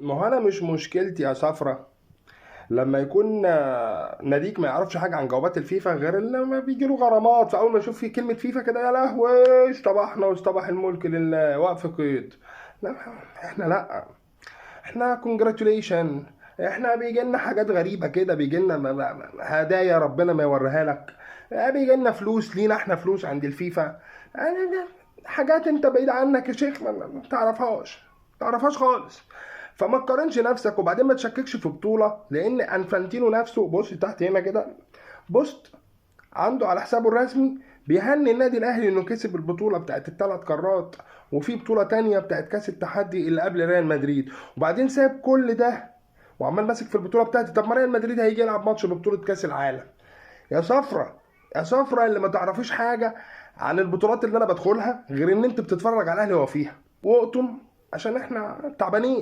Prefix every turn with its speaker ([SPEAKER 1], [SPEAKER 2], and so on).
[SPEAKER 1] ما هو انا مش مشكلتي يا صفرة لما يكون ناديك ما يعرفش حاجة عن جوابات الفيفا غير لما بيجي له غرامات، فاول ما يشوف في كلمة فيفا كده يا لهوي اصطبحنا واصطبح الملك لله، وقف قيد. لا احنا، لا احنا congratulation. احنا بيجي لنا حاجات غريبة كده، بيجي لنا هدايا ربنا ما يوريها لك، بيجي لنا فلوس، لينا احنا فلوس عند الفيفا، حاجات انت بعيد عنك يا شيخ ما تعرفهاش، ما تعرفهاش خالص. فما تقارنش نفسك، وبعدين ما تشككش في بطوله، لان انفانتينو نفسه بص تحت هنا كده post عنده على حسابه الرسمي بيهني النادي الاهلي انه كسب البطولة بتاعت الثلاث قارات، وفي بطوله تانية بتاعت كاس التحدي اللي قبل ريال مدريد، وبعدين ساب كل ده وعمال ماسك في البطولة بتاعتي. طب ما ريال مدريد هيجي يلعب ماتش ببطولة كاس العالم. يا صفرة، يا صفرة اللي ما تعرفيش حاجة عن البطولات اللي انا بدخلها غير ان انت بتتفرج على الاهلي وهو فيها، واقطم عشان احنا تعبانين.